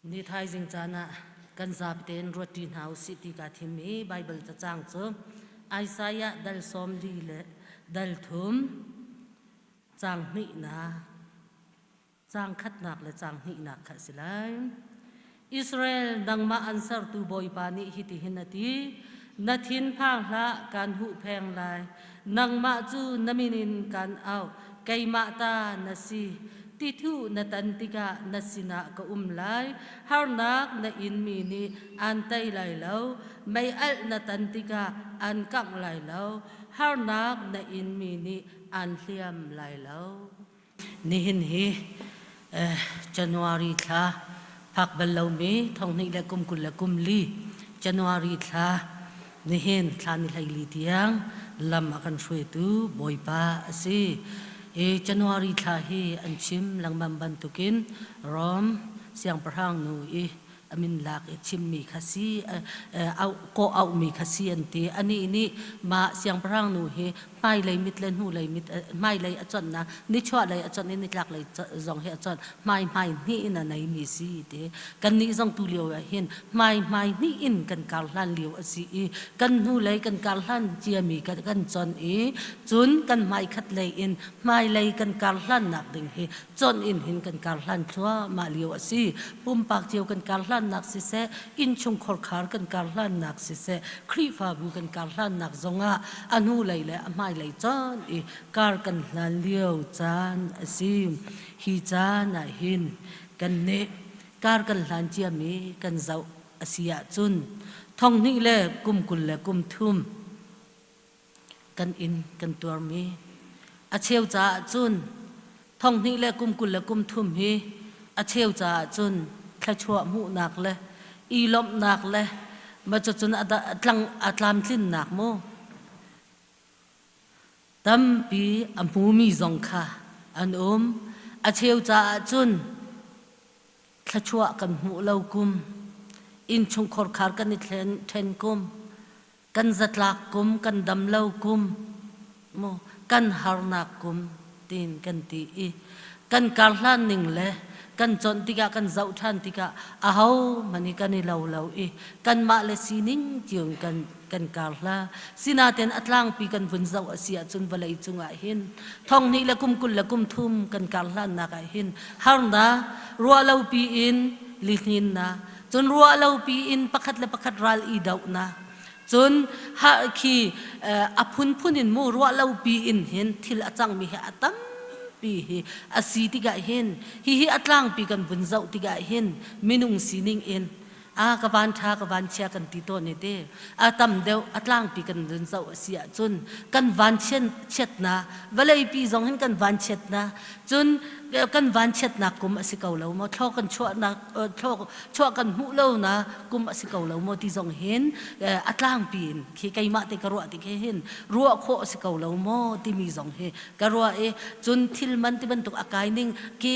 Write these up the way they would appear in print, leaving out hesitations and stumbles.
Ni thaizing caan ah kan zapi tein ruatṭi hna usih ti kaa thim i Baibal cacang cu Isaiah dal 40 le dal thum caang hnihnak caang khatnak le caang hnihnak kha a si lai. Israel nangmah an sertu Bawipa nih hitihin a ti, Na thinphang hlah, kaan huhpheng lai. Nangmah cu na min in kaan auh, keimah ta na si. Tithuh na tan tikah na sinah ka um lai. Harnak na inmi nih aan tei lai lo. Mei alh na tan tikah aan kangh lai lo. Harnak na inmi nih aan hliam lai lo. Nihin hi January thla phak bal lomi thonghnih le kum 24 January thla nihin thla ni 14 tiang lam a kan hruaitu Bawipa a si. Hi January thla hi an chim lengmang bantukin Rom siangpahrang nu i a min lak i chimmi kha si auh kawh auhmi kha si an ti. Anih nih mah siangpahrang nu hi hmailei mit le hnulei mit hmailei a chonhnak nichuahlei a chonh i nitlaklei zong hi a chonh hmai hmai hnih in a neimi si ti. Kannih zong tu lio ah hin hmai hmai hnih in kan kar hlan lio a si i kan hnulei kan kar hlan ciami kan chon i cun kan hmai khat lei in hmailei kan kar hlannak ding hi chon in hin kan kar hlan thluahmah lio a si. Pumpak cio kan kar hlannak siseh, innchung khorkhar kan kar hlannak siseh, Khrihfabu kan kar hlannak zongah a hnulei le a hmailei chon i kar kan hlan lio caan a si. Hi caan ah hin kan nih kar kan hlan ciami kan zoh a si ahcun thonghnih le kum 23 kan inn kan tuarmi a cheu caah cun thonghnih le kum 23 hi a cheu caah cun thluachuah hmuhnak le i lawmhnak le ma cucun a tlang a tlamtlinnak mu tampi a hmumi zong kha an um. A cheu caah cun thluachuah kan hmuh lo kum, innchungkhar khar kan i ṭhen kum, kan zatlak kum, kan dam lo kum, mu kan harnak kum tiin kan ti i kan kar hlan ning le kan conh tikah kan zoh ṭhan tikah aho hmanh hi kan i lo lo i kanmah le sining cio in kan kan kar hla. Sinain a tlangpi kan vun zoh a si ahcun vawlei cungah hin thonghnih le kum 23 kan kar hlannak ah hin harnak ruahlopi in lihninnak cun ruahlopi in pakhat le pakhat ral i dohnak cun ha khi a phunphun in mu ruahlopi in hin thil a cangmi hi a tampi hi a si tikah hin hihi a tlangpi kan vun zoh tikah hin minung sining in a ka van ṭha ka van chia kan ti tawn i te a tam deuh a tlangpi kan run zoh a si ahcun kan van chiatnak vawleipi zong hin kan van chiatnak cun kan van chiatnak kum a si ko lo maw thlo kan chuahnak thlo chuah kan hmuh lo na kum a si ko lo maw ti zong hin a tlangpi in khi keimah te ka ruah ti khi hin ruah khawh a si ko lo maw timi zong hi ka ruah i cun thil man ti bantuk a kai ning ki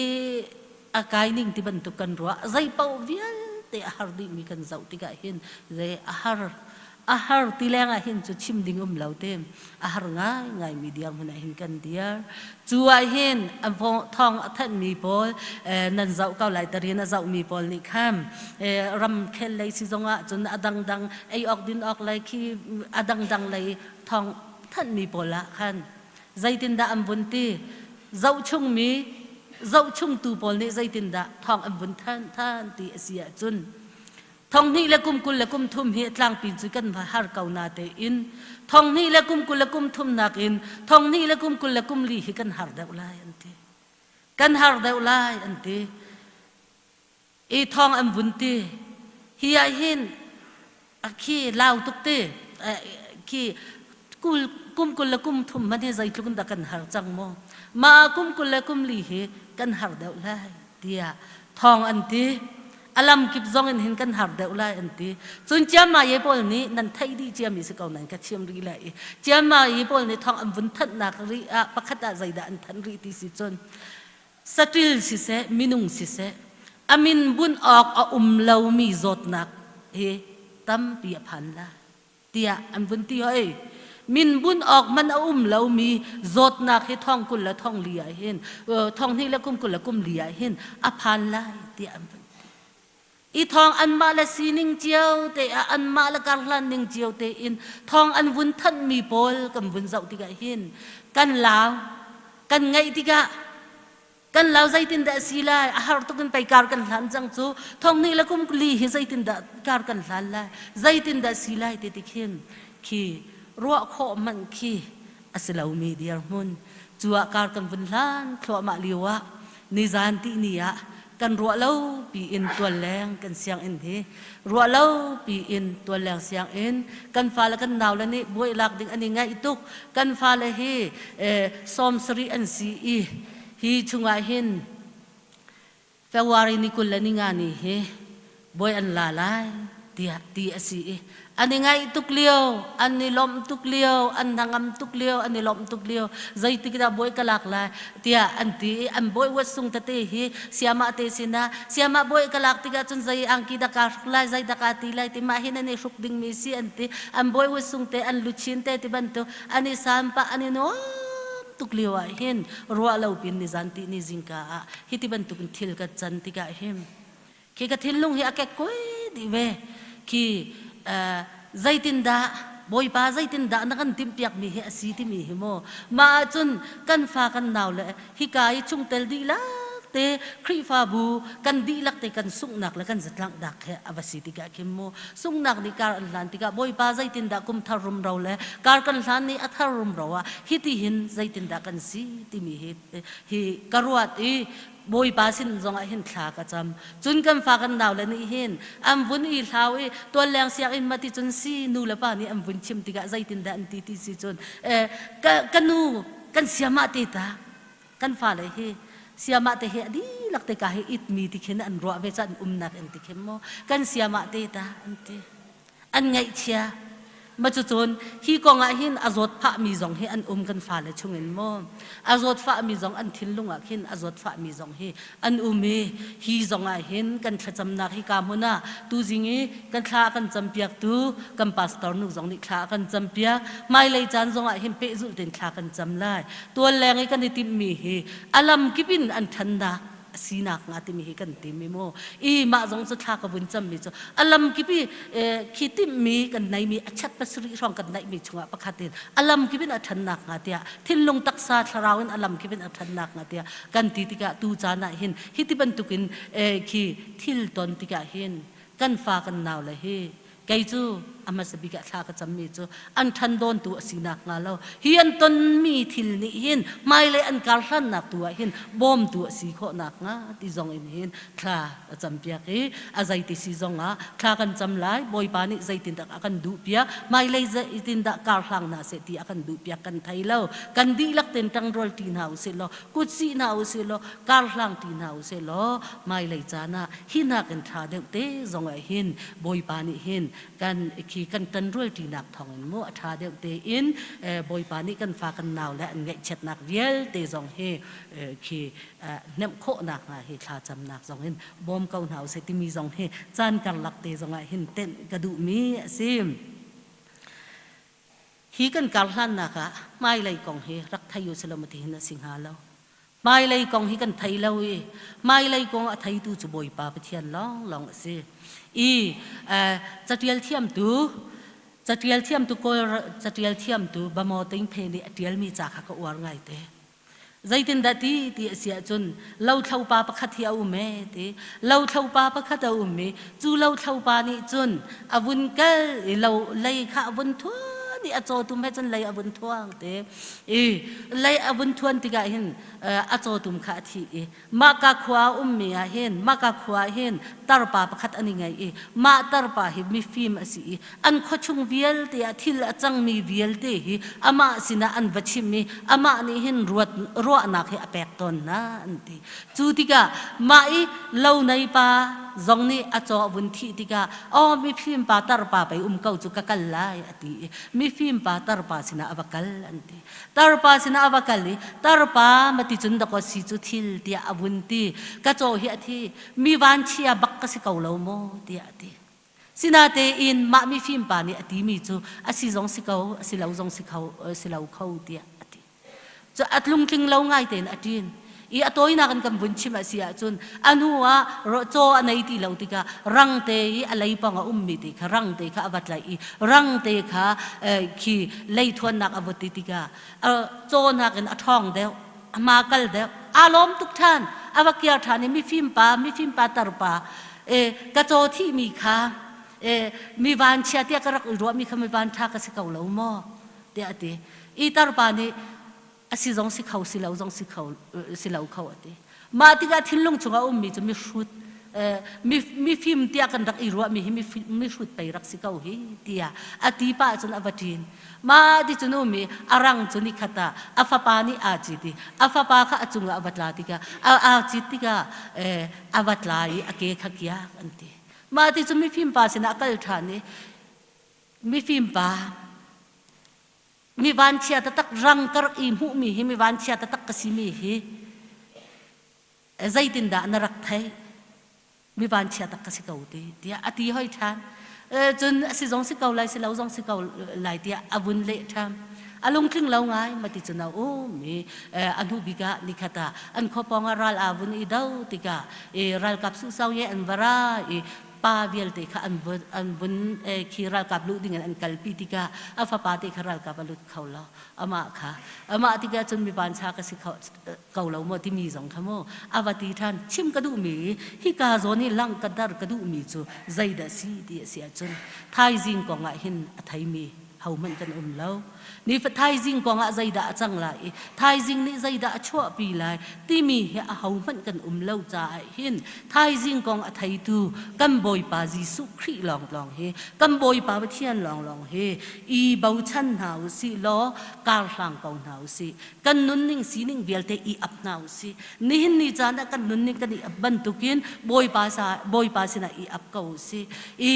a kai ning ti bantuk kan ruah. Zei paoh vialte a har dihmi kan zoh tikah hin zei a har a har ti leng ah hin cu chim ding um lo te a har ngaingai mi dirhmun ah hin kan dir. Cu ah hin thawng a thanhmi pawl nan zoh ko lai tarin a zohmi pawl nih khan ramkhel lei si zongah cun a dangdang ei awk din awk lei khi a dangdang lei thawng thanhmi pawl ah khan zeitindah an vun ti? Zohchungmi zohchungtu pawl nih zeitindah thawng an vun than than ti a si ahcun thonghnih le kum 23 hi tlangpi cu kan va har ko na tein thonghnih le kum 23 nakin thonghnih le kum 24 hi kan har deuh lai an ti. Kan har deuh lai an ti. I thawng an vun ti. Hi ah hin a khi lau tuk ti khi kul kum 23 hmanh hi zeitluk in dah kan har cang maw mah kum 24 hi kan har deuh lai tiah thawng an ti. A lam kip zong in hin kan har deuh lai an ti. Cun ciamma ye pawl nih nan theih dih ciami si ko nan ka chim rih lai i ciamma ye pawl nih thawng an vun thanhnak rih ah pakhat ah zeidah an thanh rih ti si cun saṭil siseh minung siseh a min bunh awk a um lomi zawtnak hi tampi a phan lai tiah an vun ti hoi. Min bunh awk man a um lomi zawtnak hi thong kul le thong li ah hin thong hnih le kum kul le kum li ah hin a phan lai tiah an vun ti. I thawng anmah le sining cio te ah anmah le karhlan ning cio tein thawng an vun thanhmi pawl kan vun zoh tikah hin kan lau kan ngaih tikah kan lau zeitindah a si lai? A har tuk in pei kar kan hlan cang cu. Thong hnih le kum li hi zeitindah kar kan hlan lai? Zeitindah si lai ti tik hin khi ruah khawh hmanh khi a si lomi dirhmun cu ah kar kan vun hlan thluahmah lio ah nizan tihni ah kan ruah lo piin tualleng kan sianginn hi ruah lo piin tualleng sianginn kan fale kan naule nih buai lak ding an i ngaih tuk. Kan fale hi 70 an si i hi chungah hin February ni 25 ni hi bawi an la lai tiah ti a si i an i ngaih tuk lio, an i lawmh tuk lio, an hnangam tuk lio, an i lawmh tuk lio, zeitik dah bawi ka lak lai tiah an ti i an bawi uat sung tete hi siamah te sinah siamah bawi ka lak tikah cun zei angki dah kaa hruk lai, zei dah kaa ti lai ti mah hin an i hruk dingmi si an ti. An bawi uat sung te, an luchin te ti bantuk an i san pah, an i nuam tuk lio ah hin ruah lo pin nizan ti ni zingka ah hi ti bantuk in thil ka can tikah hin khi ka thinlung hi a kekkuai dih ve. Khi zeitindah Bawipa zeitindah na kan timhpiakmi hi a si timi hi maw mah ahcun kan fa kan nau le hika i chungtel dihlak te Khrihfabu kan dihlak te kan sunghnak le kan zatlangh he a va si tikah khin mu sunghnak nih kar an hlan tikah Bawipa zeitindah kum thar rumro le kar kan hlan nih a thar rumro ah hiti hin zeitindah kan si timi hi hi ka ruat i Bawipa sin zongah hin thla ka cam. Cun kan fa kan nau le nih hin an vun i hlau i tualleng sianginn ma ti cun si nu le pa nih an vun chim tikah zeitindah an ti ti si cun ka, ka nu kan siamah te ta kan fale hi siamah te hi a dihlak te ka hi itmi ti khin an ruah ve ca an umnak in ti khin maw kan siamah te ta an ti. An ngaihchia. Ma cucun hi kong ah hin a zawt phahmi zong hi an um kan fale chungin maw? A zawt fahmi zong an thinlung ah khin a zawt fahmi zong hi an um i hi zong ah hin kan thlacamnak hi ka hmun ah tuzing i kan thla a kan campiaktu kan pastor nu zong nih thla a kan campiak. Hmailei caan zong ah hin pehzulh tein thla kan cam lai. Tual leng i kan i timhmi hi a lam kip in an ṭhannak a sinak hnga timi hi kan tim i mu i mah zong cu thla ka vun cammi cu a lam kip i khi timhmi kan neimi a chat pasarih hrawng kan neihmi chungah pakhat in a lam kip in a ṭhannak hnga tiah thinlung taksa thlarau in a lam kip in a ṭhannak hnga tiah kan ti tikah tu caan ah hin hi ti bantukin khi thil ton tikah hin kan fa kan nau le hi kei cu a hmasa bik ah thla ka cammi cu an ṭhan dawntu a si nakhnga lo hi an tonmi thil nih hin hmailei an kar hlannak tu ah hin bawmtu a si khawh nakhnga ti zong in hin thla ka campiak i a zeiti si zong ah thla kan cam lai. Bawipa nih zeitindah a kan duhpiak, hmailei zeitindah kar hlang hna seh ti a kan duhpiak kan thei lo. Kan dihlak tein ṭangrual ṭi hna usih law, kutsih hna usih law, kar hlang ṭi hna usih law hmailei caan ah hi nakin ṭha deuh te zong ah hin Bawipa nih hin kan khi kan ṭanrualṭinak thawngin mu a ṭha deuh tein Bawipa nih kan fa kan nau le an ngaihchiatnak vialte zong hi khi hnemh khawhnak hnga hi thlacamnak zong in bawm ko hna usih timi zong hi caan karlak te zong ah hin tenh ka duhmi a si. Hi kan kar hlannak ah hmailei kong hi rak thei u selaw ti hin a si hnga lo. Hmailei kong hi kan thei lo i hmailei kong a theitu cu Bawipa Pathian lawnglawng a si. I catial thiamtu catial thiamtu Kawl catial thiamtu Bamaw Ting Phe nih a tialmi ca kha ka uar ngaite. Zeitindah ti ti a si ahcun lothlopa pakhat hi a um ee ti. Lothlopa pakhat a um i cu lothlopa nih cun a vun kal i lo lei kha a vun thuan i a cawtum he cun lei a vun thuang ti. I lei a vun thuan tikah hin a cawtum kha a thi i mahka khua a ummi ah hin mahka khua ah hin tarpa pakhat an i ngei i mah tarpa hi mifim a si i an khuachung vialte ah thil a cangmi vialte hi amah sinah an va chim i amah nih hin ruat ruahnak hi a pek tawn hna an ti. Cu tikah mah i lo nei pa zong nih a caw a vun thih tikah aw mifim pa tarpa pei um ko cu ka kal lai a ti i mifim pa tarpa sinah a va kal an ti. Tarpa sinah a va kal i tarpa mati cun dakaw si cu thil tiah a vun ti. Ka caw hi a thi mi vanchia bak ka si ko lo maw tiah a ti. Sinatein mah mifim pa nih a timi cu a si zong si ko a si lo zong si kho si lo kho tiah a ti. Cu a tlungtling lo ngai tein a ṭin. I a tawinak in kan vun chim a si ahcun a hnu ah caw a nei ti lo tikah rangte i a leipang a ummi te kha rangte kha a va tlaih i rangte kha khi leithuannak a va ti tikah caw nakin a ṭhawng deuh a hma kal deuh aa lawm tuk ṭhan a va kiar ṭhan i mifim pa mifim pa tarpa e ka caw thihmi kha e mi vanchia tiah ka rak i ruahmi kha mi vanṭha ka si ko lo maw tiah a ti i tarpa nih a si zong si kho si lo zong si kho si lo kho a ti mah tikah thinlung chungah a ummi cu mihrut mifim tiah kan rak i ruahmi hi mihrut pei rak si ko hi tiah a ti pah cun a va ṭin mah ti cun umi a rang cu nikhat ah a fapa nih aa cit i a fapa kha a cungah a va tla tikah aa cit tikah a va tla i a ke kha kiak an ti mah ti cu mifim pa sinah a kal ṭhan i mifim pa Mi vanchia taktak rang ka rak i hmuhmi hi mi vanchia taktak ka simi hi zeitindah na rak theih? Mi vanchia tak ka si ko ti tiah a ti hoi ṭhan. Cun a si zong si ko lai si lo zong si ko lai tiah a vun leh ṭhan. A lungtling lo ngai mati cun a um i a hnu bik ah nikhat ah an khua pawng ah ral aa vun i do tikah i ralkap suhsau ye an va ra i pa vialte kha an vun, an vun eh, khi ralkap luh ding in an kalpi tikah a fapa te kha ralkap a lut kho lo amah kha amah tikah cun mi vancha ka si kho ko lo maw timi zong kha mu a va ti ṭhan chim ka duhmi hika zawn i lang ka dar ka duhmi cu zeidah si ti a si ahcun thaizing kong ah hin a theimi hohmanh kan um lo. Ni thaizing kong ah zeidah a cang lai i thaizing nih zeidah a chuahpi lai timi hi a hohmanh kan um lo caah hin thaizing kong a theitu kan Bawipa Jesuh Khrih lawnglawng hi kan Bawipa Pathian lawnglawng hi i bochan hna u sih law kar hlang ko hna u sih. Kan nunning sining vialte i ap hna u sih. Nihin ni caan ah kan nunning kan i ap bantukin Bawipa sa Bawipa sinah i ap ko u sih. I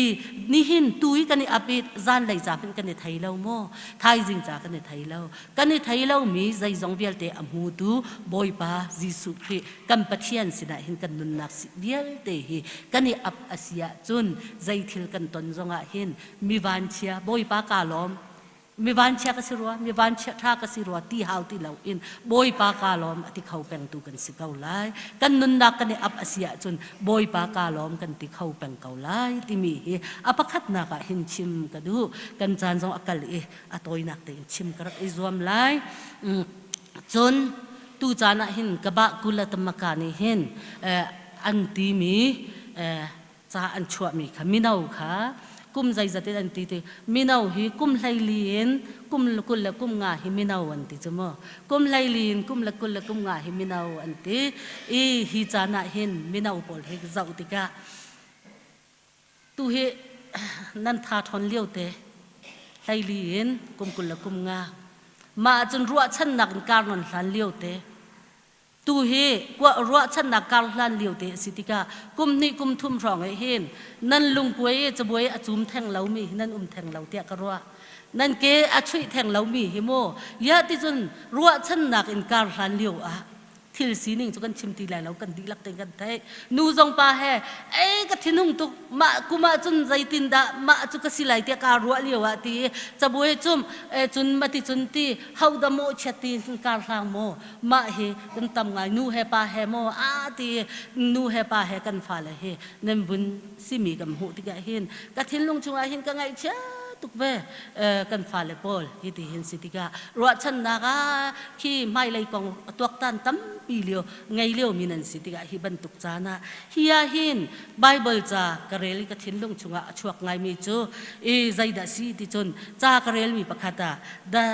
nihin tu i kan i ap i zanlei ca hmanh kan i thei lo maw? Thaizing ca kan i thei lo. Kan i thei lomi zeizong vialte a hmutu Bawipa Jesuh Khrih kan Pathian sinah hin kan nunnak vialte hi kan i ap a si ahcun zeithil kan ton zongah hin mi vanchia Bawipa kaa lawm mi vanchia ka si rua mi vanchia ṭha ka si rua ti hau ti loin Bawipa kaa lawm a ti kho peng tu kan si ko lai kan nunnak kan i ap a si ahcun Bawipa kaa lawm kan ti kho peng ko lai timi hi a pakhatnak ah hin chim ka duh kan caan zong a kal i a tawinak tein chim ka rak i zuam lai cun tu caan ah hin ka bah kula tamaka nih hin an timi ca an chuahmi kha mino kha kum zeizat in an ti ti mino hi kum 14 in kum 25 hi mino an ti cu mu kum 14 in kum le 25 hi mino an ti i hi caan ah hin mino pawl hi zoh tikah tu hi nan tha ṭhawn lio te 14 in kum 25 mah cun ruahchannak in kar non hlan lio te Tu hi ruahchannak kar hlan lio te a si tikah kum hnih kum thum hrawng ah hin nan lungkuai i cabuai a cum theng lomi hi nan um theng lo tiah ka ruah. Nan ke a chuih theng lomi hi mu ya ti cun ruahchannak in kar hlan lio ah thil sining cu kan chim ti lai lo kan dihlak tein kan theih. Nu zong pa he ei ka thinhung tuk mah kum ah cun zeitin dah mah cu ka si lai tiah kaa ruah lio ah ti cabuai cum cun mati cun ti hodah mawhchiat ti kar hlang maw mah hi kan tam ngai nu he pa he maw a ti nu he pa he kan fale hi nan vun simi kan hmuh tikah hin ka thinlung chungah hin ka ngaihchia tuk ve kan fale pawl hi ti hin si tikah ruahchannak ah khi hmailei kong tuaktan tampi lio ngei lio mi nan si tikah hi bantuk caan ah hi ah hin Bible ca ka rel i ka thinlung chungah a chuak ngaimi cu i zeidah si ti cun ca ka relmi pakhat ah The,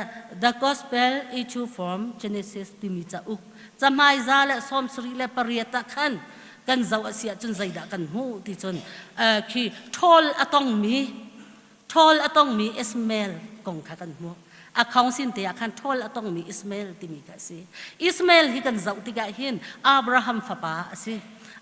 the Gospel Issue from Genesis timi cauk cahmai 178 ah khan kan zoh a si ahcun zeidah kan hmuh ti cun khi ṭhawl a tongmi ṭhawl a tongmi Ismael kong kha kan hmuh. A khawngsin te ah khan ṭhawl a tongmi Ismael timi kha a si. Ismael hi kan zoh tikah hin Abraham fapa a si.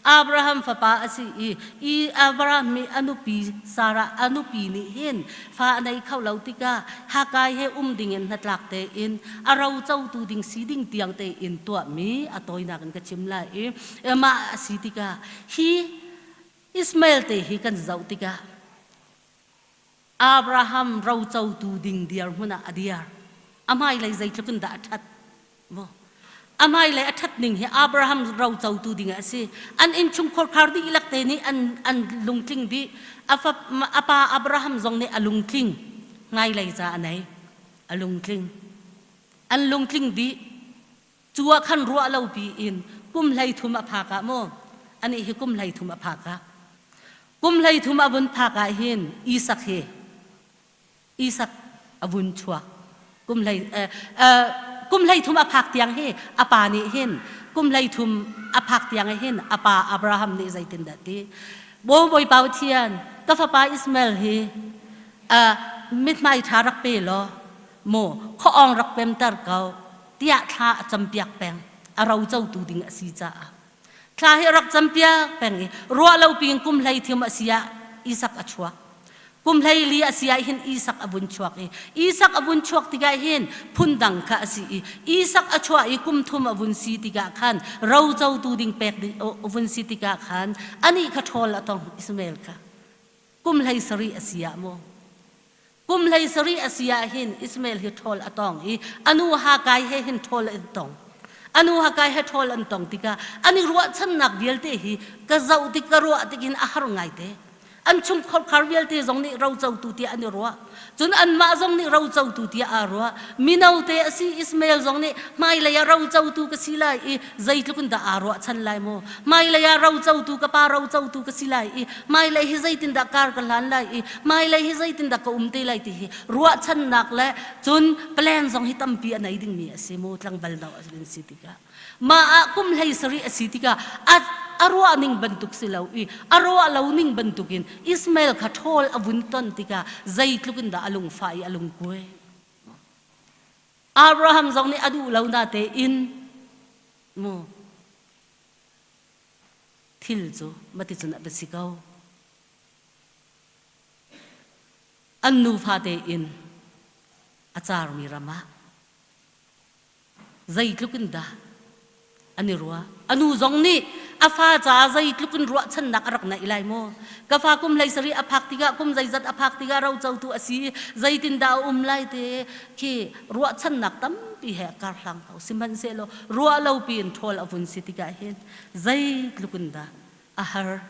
Abraham fapa a si i i Abraham nih a nupi Sarah a nupi nih hin fa a nei kho lo tikah Hakai he um dingin hnatlak tein a ro cotu ding si ding tiang tein tuahmi a tawinak in ka chim lai i mah a si tikah hi Ismael te hi kan zoh tikah Abraham rocotu ding dirhmun ah a dir. A hmailei zeitluk in dah a ṭhat? Maw? A hmailei a ṭhat ning hi Abraham rocotu ding a si. An innchungkhar khar dihlak te nih an, an lungtling dih. A, fa, a pa Abraham zong nih a lungtling. Hmailei ca a nei. A lungtling. An lungtling dih. Cu ah khan ruah lo piin kum 13 a phak ah maw anih hi kum 13 a phak ah kum 13 a vun phak ah hin Isak hi Isak a vun chuak. Kum hlei kum 13 a phak tiang hi a pa nih hin kum 13 a phak tiang hin a pa Abraham nih zeitindah ti Bawi Bawipa Pathian ka fapa Ismael hi mithmai ṭha rak pe law maw khuaawng rak pemter ko tiah thla a campiak peng a rocotu ding a si caah Thla hi a rak campiak peng i ruah lo piin kum hlei thim a si ah Isak a chuak. Kum hlei li a si ah hin Isak a vun chuak i Isak a vun chuak tikah hin phundang kha a si i Isak a chuah i kum thum a vun si tikah khan rocotu ding pek ding a vun si tikah khan anih kha ṭhawl a tong Ismael kha. Kum hlei sarih a si ah maw Kum 17 a si ah hin Ismael hi ṭhawl a tong i a nu Hakai he hin ṭhawl an tong. A nu Hakai he ṭhawl an tong tikah an i ruahchannak vialte hi ka zoh tik ka ruah tik hin a har ngaite. An chungkhar vialte zong nih rocotu tiah an i ruah. Cun anmah zong nih rocotu tiah aa ruah. Mino te a si Ismael zong nih hmailei ah rocotu ka si lai i zeitluk in dah aa ruahchan lai mu. Hmailei ah rocotu ka pa rocotu ka si lai i hmailei hi zeitindah kar ka hlan lai i hmailei hi zeitindah ka um te lai ti hi ruahchannak le cun plan zong hi tampi a nei dingmi a si mu tlangval no a si tikah mah ah kum 17 a si tikah a a ruah ning bantuk si lo i a ruah lo ning bantukin Ismael kha ṭhawl a vun ton tikah zeitluk in dah a lungfah i a lungkuai Abraham zong nih a duh lo na tein mu thil cu maticun a va si ko. An nufa tein a carmi ram ah zeitluk in dah an i ruah. A nu zong nih a fa caah zeitluk in ruahchannak a rak neih lai maw? Ka fa kum 17 a phak tikah kum zeizat a phak tikah rocotu a si zeitindah a um lai te khi ruahchannak tampi he a karhlang ko. Sihmanhsehlaw ruah lo piin ṭhawl a vun si tikah hin zeitluk in dah a har.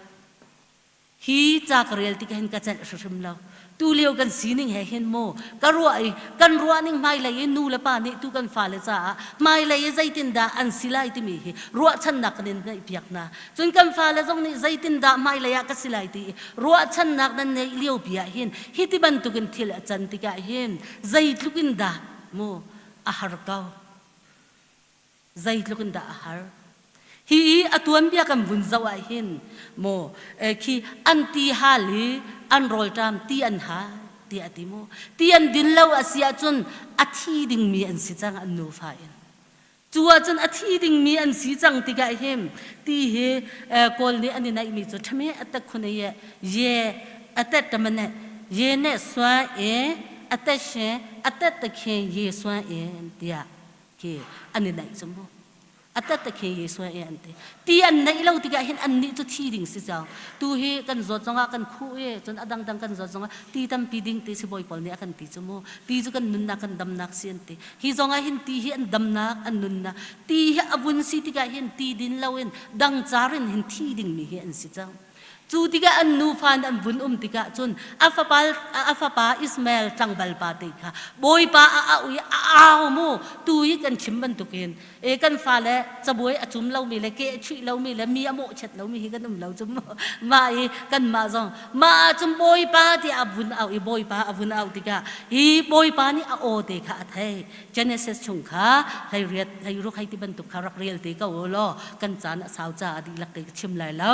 Hi ca ka rel tikah hin ka celh hrimhrim lo. Tu lio kan sining he hin mu ka ruah i kan ruahning hmailei i nu le pa nih tu kan fale caah hmailei i zeitindah an si lai timi hi ruahchannak kan in ngeihpiak hna. Cun kan fale zong nih zeitindah hmailei ah ka si lai ti i ruahchannak nan ngeih lio pi ah hin hi ti bantukin thil a can tikah hin zeitluk in dah mu a har ko. Zeitluk in dah a har. Hi i a tuanbia kan vun zoh ah hin maw khi an ti hal i an rawlṭam ti an hal tiah a ti mu. Ti an din lo a si ahcun a thi dingmi an si cang an nufa in. Cu ahcun a thi dingmi an si cang tikah hin ti hi Kawl nih an i naihmi cu ṭhame a tek khun ye ye a tet ṭamane ye ne sua e a tet she a tet te khe ye sua e tiah khi an i naih cu mu a tat te khi Jesuh e an ti ti an neih lo tikah hin annih cu thi ding si cang tu hi kan zawt zongah kan khuh i cun a dangdang kan zawt zongah ti tampi ding ti sibawi pawl nih a kan ti cu mu ti cu kan nunnak kan damnak si an ti hi zongah hin ti hi an damnak an nunnak ti hi a vun si tikah hin ti din loin dangcar in hin thi dingmi hi an si cang Cu tikah an nufa in an vun um tikah cun a fapa, a fapa Ismael tlangval pa te kha Bawipa a auh i a au mu tu i kan chim bantukin e kan fale cabuai a cum lomi le ke a chuih lomi le mi a mawhchiat lomi hi kan um lo cu mah i kanmah zong mah ahcun Bawipa tiah a vun auh i Bawipa a vun auh tikah hi Bawipa nih a aw te kha a theih Genesis chung kha 18 16 hei ti bantuk kha rak rel te ko u law kan caan a sau caah dihlak te ka chim lai lo.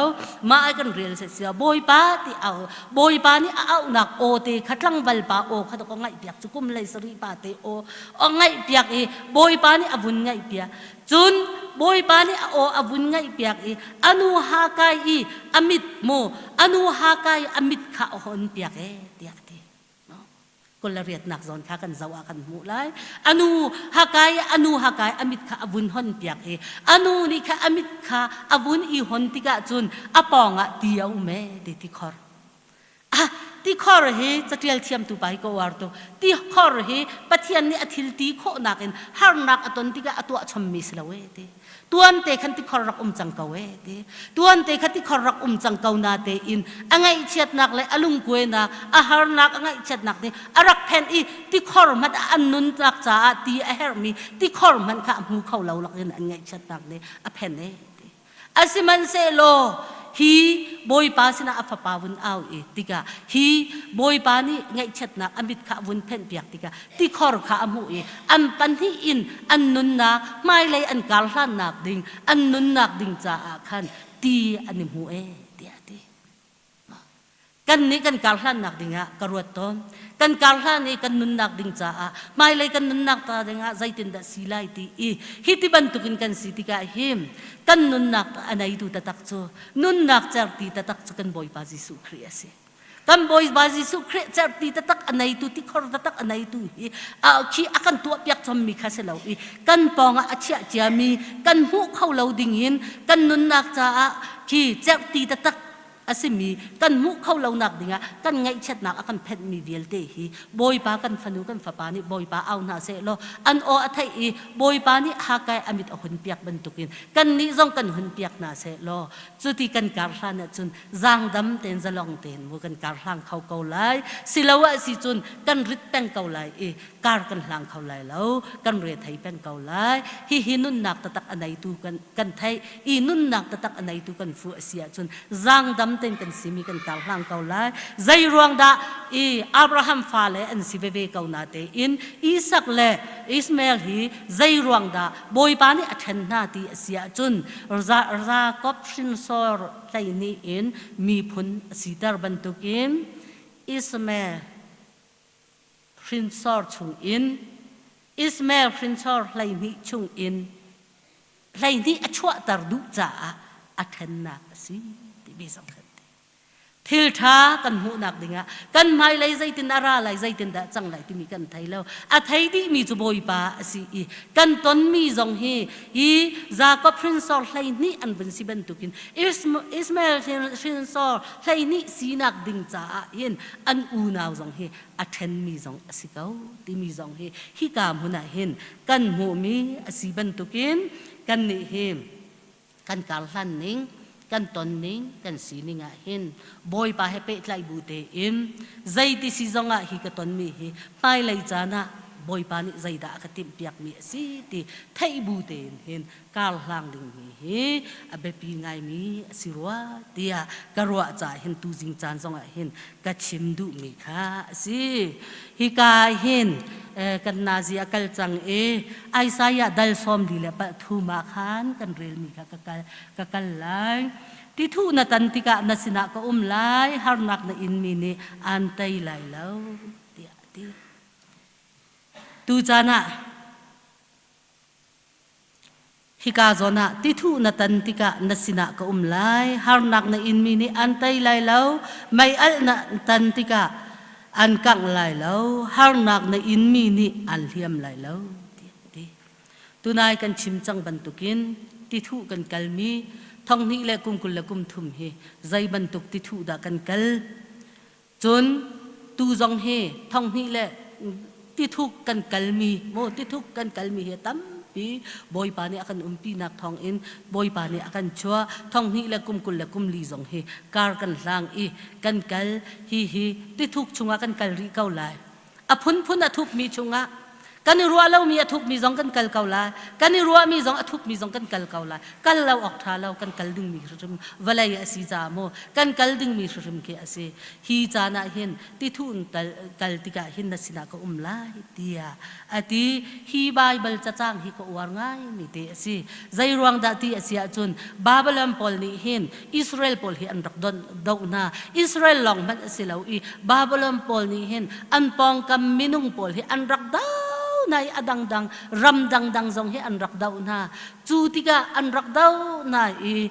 Mah ai kan rel se sia Bawipa ti au Bawipa nih a auhnak aw te kha tlangval pa aw kha ka ngaih piak cu kum lei sarih pa te aw a ngaih piak i Bawipa nih a vun ngaih piak cun Bawipa nih a aw a vun ngaih piak i anu Hakai i a mit mu anu Hakai a mit kha a hon piak e tiah a ti. 28nak zawn kha kan zoh ah kan hmuh lai. Anu Hakai anu Hakai a mit kha a vun hon piak i anu nih kha a mit kha a vun i hon tikah cun a pawng ah ti a um e ti ti khor. Ah. Tikhor hi catial thiamtu pa hi ka uar tuk. Tikhor hi Pathian nih a thil ti khawhnak in harnak a ton tikah a tuah chommi si lo ee ti. Tuan te khan tikhor rak um cang ko ee ti. Tuan te kha tikhor rak um cang ko na te in a ngaihchiatnak le a lungkuainak, a harnak a ngaihchiatnak nih a rak phenh i tikhor hmanh an nunnak caah ti a herhmi tikhor hmanh kha a hmu kho lo lakin an ngaihchiatnak nih a phenh ee ti. Asihmanhsehlaw hi Bawipa sinah a fapa vun au i tikah hi Bawipa nih ngaihchiatnak a mit kha a vun phenhpiak tikah tikhor kha a hmuh i an pahnih in an nunnak hmailei an kar hlannak ding an nunnak ding caah khan ti an i hmu ee tiah a ti. Kannih kan karhlannak dingah ka ruat tawn. Kan karhlan i kan nunnak ding caah hmailei kan nunnak ta dingah zeitindah si lai ti i hi ti bantukin kan si tikah hin kan nunnak a neitu taktak cu nunnak certi taktak cu kan Bawipa Jesuh Khrih a si. Kan Bawipa Jesuh Khrih certi taktak a neitu tikhor taktak a neitu hi khi a kan tuahpiak chommi kha si lo i kan pawngah a chiah ciami kan hmuh kho lo dingin kan nunnak caah khi cerhti taktak a simi kan hmuh kho lonak dingah kan ngaihchiatnak a kan phenhmi vialte hi Bawipa kan fanu kan fapa nih Bawipa au hna seh law an aw a theih i Bawipa nih Hakai a mit a hun piak bantukin kannih zong kan hun piak hna seh law cuti kan kar hlan ahcun zaangdam tein zalong tein mu kan kar hlang kho ko lai siloah si cun kan rit peng ko lai i kar kan hlang kho lai lo kan re thei peng ko lai hihi nunnak taktak a neitu kan kan theih i nunnak taktak a neitu kan fu a si ahcun zaangdam tein kan simi kan karhlang ko lai. Zei ruang dah i Abraham fale an si veve ko na tein Isak le Ishmael hi zei ruang dah Bawipa nih a ṭhen hna ti a si ahcun Jakob hrinsor 12 in miphun a siter bantukin Ishmael hrinsor chungin Ishmael hrinsor 12 chungin 12 a chuahter duh caah a ṭhennak a si timi zong kan ti. Thil ṭha kan hmuhnak dingah kan hmailei zeitin a ra lai zeitindah cang lai timi kan thei lo. A thei dihmi cu Bawipa a si i kan tonmi zong hi hi Jakob hrinsor 12 an vun si bantukin Ismael hrinsor 12 sinak ding caah hin an unau zong hi a ṭhenmi zong a si ko timi zong hi hika hmun ah hin kan hmuhmi a si bantukin kannih hi kan karhlan ning kan ton ning kan sining ah hin Bawipa he pehtlaih bu tein zeiti si zongah hi ka tonmi hi hmailei caan ah Bawipa nih zeidah a ka timhpiakmi a si ti theih bu tein hin karhlang dingmi hi a biapi ngaimi a si rua tiah ka ruah caah hin tuzing caan zongah hin ka chim duhmi kha a si. Hika hin kan nazi a kal cang i Isaiah dal 43 ah khan kan relmi kha ka kal ka kal lai. Tithu na tan tikah na sinah ka um lai, harnak na inmi nih aan tei lai lo, tiah a ti. Tucaan ah Hika zawn ah tithu na tan tikah na sinah ka um lai. Harnak na inmi nih an tei lai lo. Mei alh na tan tikah an kangh lai lo. Harnak na inmi nih an hliam lai lo. Tiah a ti. Tunai kan chim cang bantukin tithu kan kalmi thonghnih le kum 23 hi zei bantuk tithu dah kan kal? Cun tu zong hi thonghnih le tithuk kan kalmi mu tithuk kan kalmi hi tampi Bawipa nih a kan umpinak thawngin Bawipa nih a kan chuah thonghnih le kum 24 zong hi kar kan hlang i kan kal hi hi tithuk chungah kan kal rih ko lai a phunphun a thukmi chungah kan i ruah lomi a thukmi zong kan kal ko lai kan i ruahmi zong a thukmi zong kan kal ko lai kal lo awk ṭha lo kan kal dingmi hrimhrim vawlei a si caah mu kan kal dingmi hrimhrim khi a si hi caan ah hin tithu in kal, kal tikah hin na sinah ka um lai tiah a ti hi Baibal cacang hi ka uar ngaimi te a si zei ruang dah ti a si ahcun Babylon pawl nih hin Israel pawl hi an rak doh hna. Israel lawng hmanh a si lo i Babylon pawl nih hin an pawngkam minung pawl hi an rak doh hna i a dangdang ram dangdang zong hi an rak doh hna. Cu tikah an rak doh hna i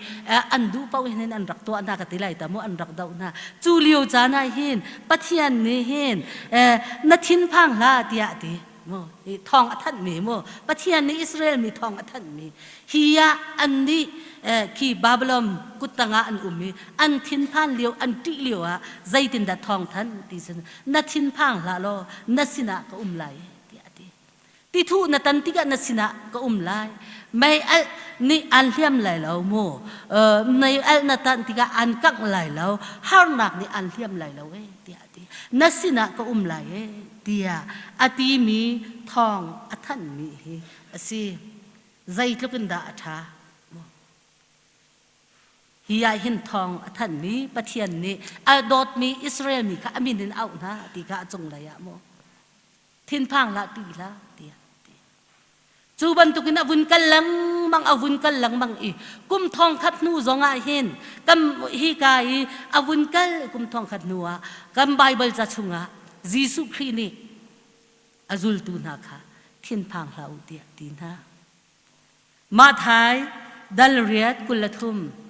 an duh paoh hin an rak tuah hna ka ti lai ta mu an rak doh hna. Cu lio caan ah hin Pathian nih hin na thinphang hlah tiah a ti. Mu thawng a thanhmi mu Pathian nih Israel mi thawng a thanhmi hi ah annih khi Babylon kuttang ah an um i an thinphan lio an ṭih lio ah zeitindah thawng thanh ti cun na thinphang hlah law na sinah ka um lai tiah a ti. Tithu na tan tikah na sinah ka um lai. Mei alh nih aan hliam lai lo mu. Mei alh na tan tikah aan kangh lai lo. Harnak nih aan hliam lai lo e tiah a ti. Na sinah ka um lai e tiah a timi thawng a thanhmi hi a si. Zeitluk in dah a ṭha. Hi ah hin thawng a thanhmi Pathian nih a dawtmi Israel mi kha a min in auh hna ti kha a cunglei ah maw thinphang hlah ti hlah tiah ti. Cu bantukin a vun kal lengmang a vun kal lengmang i kum thong khat hnu zongah hin kan hika i a vun kal kum thong khat hnu ah kan Baibal ca chungah Jesuh Khrih nih a zultu hna kha thinphang hlah u tiah ti hna. Mathai dal riat 23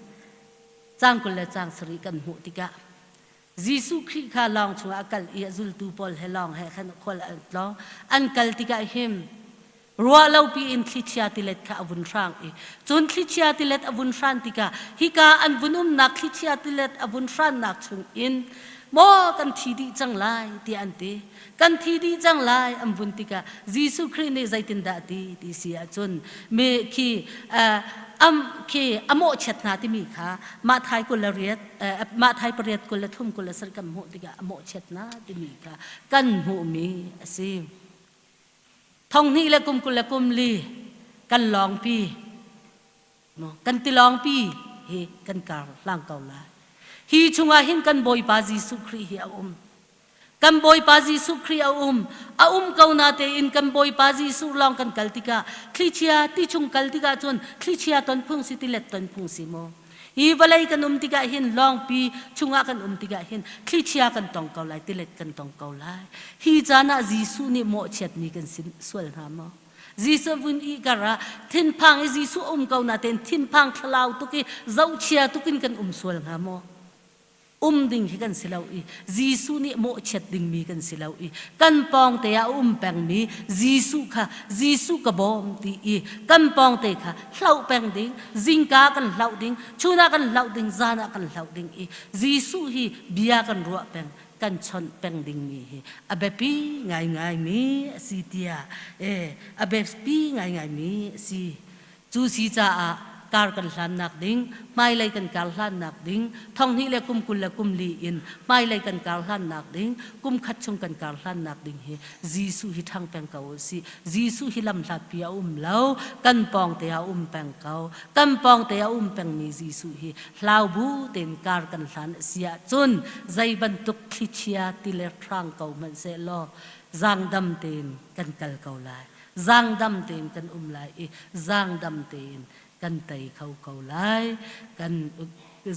cang 20 le cang sarih kan hmuh tikah Jesuh Khrih kha lawng chungah a kal i a zultu pawl he lawng he khan khual an tlawng. An kal tikah hin ruah lopi in thlichia tilet kha a vun hrang i cun thlichia tilet a vun hran tikah hika an vun umnak thlichia tilet a vun hrannak chung in maw kan thi dih cang lai tiah an ti. Kan thi dih cang lai an vun tikah Jesuh Khrih nih zeitindah a ti ti si ahcun mi khi am khi a mawhchiat hna timi kha Mathai 28 Mathai pariat 23 27 kan hmuh tikah a mawhchiat hna timi kha kan hmuhmi a si. Thong hnih le kum 20 le kum li kan lawngpi kan tilawngpi hi kan kar hlang ko lai. Hi chungah hin kan Bawipa Jesuh Khrih hi a um. Kan Bawipa Jesuh Khrih a um. A um ko na tein kan Bawipa Jesuh lawng kan kal tikah thlichia ti chung kal tikah cun thlichia ton phung si tilet ton phung si maw? Hi vawlei kan um tikah hin lawngpi chungah kan um tikah hin thlichia kan tong ko lai tilet kan tong ko lai. Hi caan ah Jesuh nih mawhchiatmi kan sin sual hna maw? Jesuh vun i kar ah thinphang i Jesuh um ko na tein thinphang thlalau tuk i zohchia tuk in kan um sual hnga maw? Um ding hi kan si lo i Jesuh nih mawhchiat dingmi kan si lo i kan pawngte ah a um pengmi Jesuh kha Jesuh ka bawm ti i kan pawngte kha hloh peng ding zingka kan hloh ding chun ah kan hloh ding zan ah kan hloh ding i Jesuh hi bia kan ruah peng kan chawnh peng dingmi hi a biapi ngaingaimi a si tiah a biapi ngaingaimi a si. Cu si caah kar kan hlannak ding, hmailei kan kar hlannak ding, thonghnih le kum 20 le kum li in hmailei kan kar hlannak ding, kum khat chung kan kar hlannak ding hi Jesuh hi ṭhang peng ko u sih. Jesuh hi lamhlatpi a um lo, kan pawngte ah a um peng ko. Kan pawngte a um pengmi Jesuh hi hlau bu tein kar kan hlan a si ahcun zei bantuk thlichia tilet hrang ko hmanh sehlaw zaangdam tein kan kal ko lai. Zaangdam tein kan um lai i zaangdam tein kan tei kho ko lai kan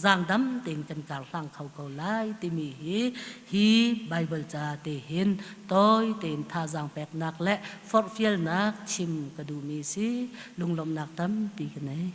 zaangdam tein kan karhlang kho ko lai timi hi hi Bible ca te hin tawi tein thazaang peknak le forhfialnak chim ka duhmi si lunglawmhnak tampi ka nei.